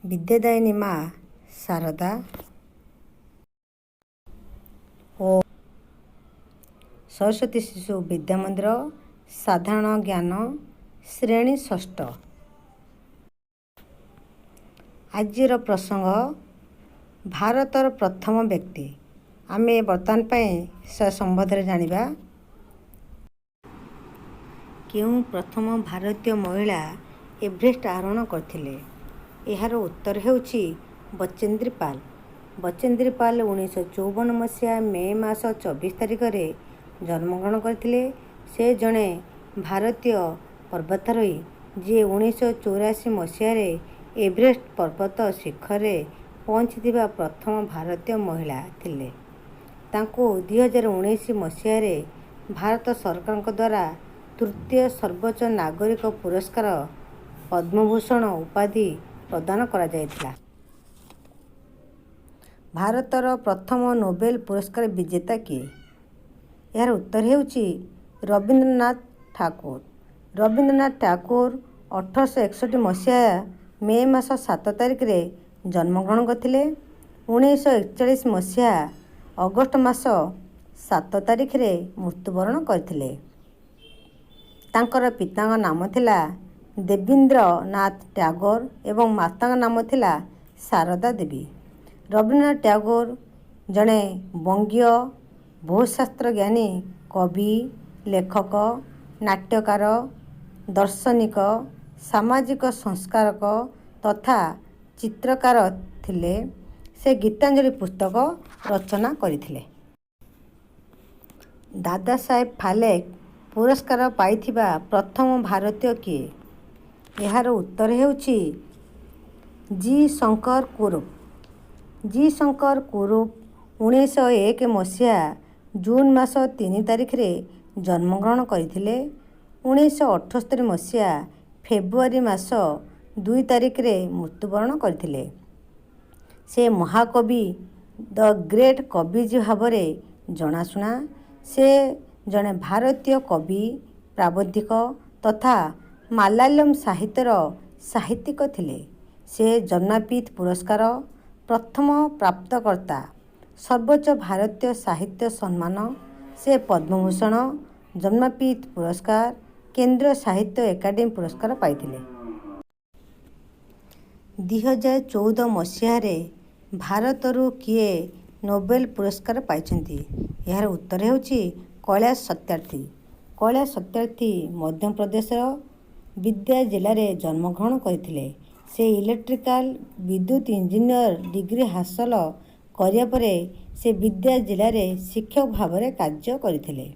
ବିଦ୍ୟାଦାୟିନୀ ମା ଶାରଦା ଓ ସରସ୍ୱତୀ ଶିଶୁ ବିଦ୍ୟା ମନ୍ଦିର, ସାଧାରଣ ଜ୍ଞାନ, ଶ୍ରେଣୀ ଷଷ୍ଠ। ଆଜିର ପ୍ରସଙ୍ଗ ଭାରତର ପ୍ରଥମ ବ୍ୟକ୍ତି। ଆମେ ବର୍ତ୍ତମାନ ପାଇଁ ସେ ସମ୍ବନ୍ଧରେ ଜାଣିବା। କେଉଁ ପ୍ରଥମ ଭାରତୀୟ ମହିଳା ଏଭରେଷ୍ଟ ଆରୋହଣ କରିଥିଲେ? ଏହାର ଉତ୍ତର ହେଉଛି ବଚେନ୍ଦ୍ରୀ ପାଲ। ବଚେନ୍ଦ୍ରୀ ପାଲ 1954 ମସିହା ମେ ମାସ 24 ତାରିଖରେ ଜନ୍ମଗ୍ରହଣ କରିଥିଲେ। ସେ ଜଣେ ଭାରତୀୟ ପର୍ବତାରୋହୀ, ଯିଏ 1984 ମସିହାରେ ଏଭରେଷ୍ଟ ପର୍ବତ ଶିଖରରେ ପହଞ୍ଚିଥିବା ପ୍ରଥମ ଭାରତୀୟ ମହିଳା ଥିଲେ। ତାଙ୍କୁ 2019 ମସିହାରେ ଭାରତ ସରକାରଙ୍କ ଦ୍ୱାରା ତୃତୀୟ ସର୍ବୋଚ୍ଚ ନାଗରିକ ପୁରସ୍କାର ପଦ୍ମଭୂଷଣ ଉପାଧି ପ୍ରଦାନ କରାଯାଇଥିଲା। ଭାରତର ପ୍ରଥମ ନୋବେଲ ପୁରସ୍କାର ବିଜେତା କିଏ? ଏହାର ଉତ୍ତର ହେଉଛି ରବୀନ୍ଦ୍ରନାଥ ଠାକୁର। ରବୀନ୍ଦ୍ରନାଥ ଠାକୁର 1861 ମସିହା ମେ ମାସ 7 ତାରିଖରେ ଜନ୍ମଗ୍ରହଣ କରିଥିଲେ। 1941 ମସିହା ଅଗଷ୍ଟ ମାସ 7 ତାରିଖରେ ମୃତ୍ୟୁବରଣ କରିଥିଲେ। ତାଙ୍କର ପିତାଙ୍କ ନାମ ଥିଲା ଦେବୀନ୍ଦ୍ର ନାଥ ଟ୍ୟାଗୋର ଏବଂ ମାତାଙ୍କ ନାମ ଥିଲା ଶାରଦା ଦେବୀ। ରବୀନ୍ଦ୍ରନାଥ ଟ୍ୟାଗୋର ଜଣେ ବଙ୍ଗୀୟ ବହୁଶାସ୍ତ୍ର ଜ୍ଞାନୀ, କବି, ଲେଖକ, ନାଟ୍ୟକାର, ଦାର୍ଶନିକ, ସାମାଜିକ ସଂସ୍କାରକ ତଥା ଚିତ୍ରକାର ଥିଲେ। ସେ ଗୀତାଞ୍ଜଳି ପୁସ୍ତକ ରଚନା କରିଥିଲେ। ଦାଦା ସାହେବ ଫାଲକେ ପୁରସ୍କାର ପାଇଥିବା ପ୍ରଥମ ଭାରତୀୟ କିଏ? ଏହାର ଉତ୍ତର ହେଉଛି ଜି ଶଙ୍କର କୁରୁପ। ଜି ଶଙ୍କର କୁରୁପ 1901 ମସିହା ଜୁନ୍ ମାସ 3 ତାରିଖରେ ଜନ୍ମଗ୍ରହଣ କରିଥିଲେ। 1978 ମସିହା ଫେବୃଆରୀ ମାସ 2 ତାରିଖରେ ମୃତ୍ୟୁବରଣ କରିଥିଲେ। ସେ ମହାକବି, ଦ ଗ୍ରେଟ୍ କବିଜୀ ଭାବରେ ଜଣାଶୁଣା। ସେ ଜଣେ ଭାରତୀୟ କବି, ପ୍ରାବନ୍ଧିକ ତଥା ମାଲାୟାଲମ ସାହିତ୍ୟର ସାହିତ୍ୟିକ ଥିଲେ। ସେ ଜ୍ଞାନପୀଠ ପୁରସ୍କାର ପ୍ରଥମ ପ୍ରାପ୍ତକର୍ତ୍ତା, ସର୍ବୋଚ୍ଚ ଭାରତୀୟ ସାହିତ୍ୟ ସମ୍ମାନ। ସେ ପଦ୍ମଭୂଷଣ, ଜ୍ଞାନପୀଠ ପୁରସ୍କାର, କେନ୍ଦ୍ର ସାହିତ୍ୟ ଏକାଡେମୀ ପୁରସ୍କାର ପାଇଥିଲେ। 2014 ମସିହାରେ ଭାରତରୁ କିଏ ନୋବେଲ ପୁରସ୍କାର ପାଇଛନ୍ତି? ଏହାର ଉତ୍ତର ହେଉଛି କୈଳାସ ସତ୍ୟାର୍ଥୀ। କୈଳାସ ସତ୍ୟାର୍ଥୀ ମଧ୍ୟପ୍ରଦେଶର ବିଦ୍ୟା ଜିଲ୍ଲାରେ ଜନ୍ମଗ୍ରହଣ କରିଥିଲେ। ସେ ଇଲେକ୍ଟ୍ରିକାଲ ବିଦ୍ୟୁତ ଇଞ୍ଜିନିୟର ଡିଗ୍ରୀ ହାସଲ କରିବା ପରେ ସେ ବିଦ୍ୟା ଜିଲ୍ଲାରେ ଶିକ୍ଷକ ଭାବରେ କାର୍ଯ୍ୟ କରିଥିଲେ।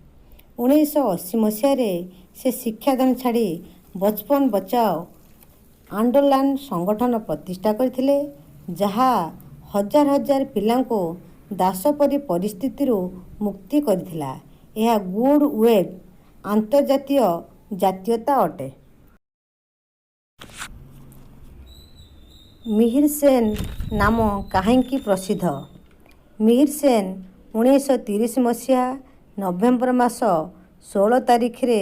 1980 ମସିହାରେ ସେ ଶିକ୍ଷାଦାନ ଛାଡ଼ି ବଚପନ ବଚାଓ ଆନ୍ଦୋଳନ ସଂଗଠନ ପ୍ରତିଷ୍ଠା କରିଥିଲେ, ଯାହା ହଜାର ହଜାର ପିଲାଙ୍କୁ ଦାସ ପରି ପରିସ୍ଥିତିରୁ ମୁକ୍ତି କରିଥିଲା। ଏହା ଗୁଡ୍ ୱେବ୍ ଆନ୍ତର୍ଜାତୀୟ ଜାତୀୟତା ଅଟେ। ମିହିର ସେନ ନାମ କାହିଁକି ପ୍ରସିଦ୍ଧ? ମିହିର ସେନ 1930 ମସିହା ନଭେମ୍ବର ମାସ 16 ତାରିଖରେ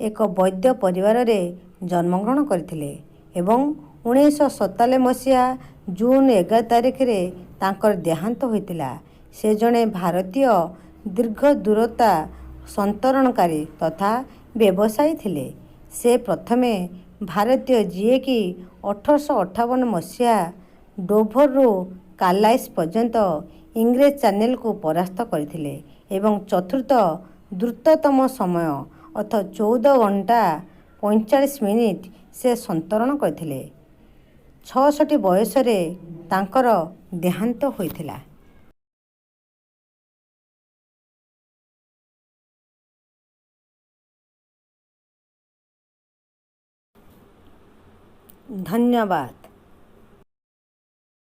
ଏକ ବୈଦ୍ୟ ପରିବାରରେ ଜନ୍ମଗ୍ରହଣ କରିଥିଲେ ଏବଂ 1997 ମସିହା ଜୁନ୍ 11 ତାରିଖରେ ତାଙ୍କର ଦେହାନ୍ତ ହୋଇଥିଲା। ସେ ଜଣେ ଭାରତୀୟ ଦୀର୍ଘ ଦୂରତା ସନ୍ତରଣକାରୀ ତଥା ବ୍ୟବସାୟୀ ଥିଲେ। ସେ ପ୍ରଥମେ ଭାରତୀୟ ଯିଏକି 1858 ମସିହା ଡୋଭରରୁ କାଲାଇସ୍ ପର୍ଯ୍ୟନ୍ତ ଇଂରେଜ ଚ୍ୟାନେଲକୁ ପରାସ୍ତ କରିଥିଲେ ଏବଂ ଚତୁର୍ଥ ଦ୍ରୁତତମ ସମୟ ଅର୍ଥ 14 ଘଣ୍ଟା 45 ମିନିଟ୍ ସେ ସନ୍ତରଣ କରିଥିଲେ। 66 ବୟସରେ ତାଙ୍କର ଦେହାନ୍ତ ହୋଇଥିଲା। ଧନ୍ୟବାଦ।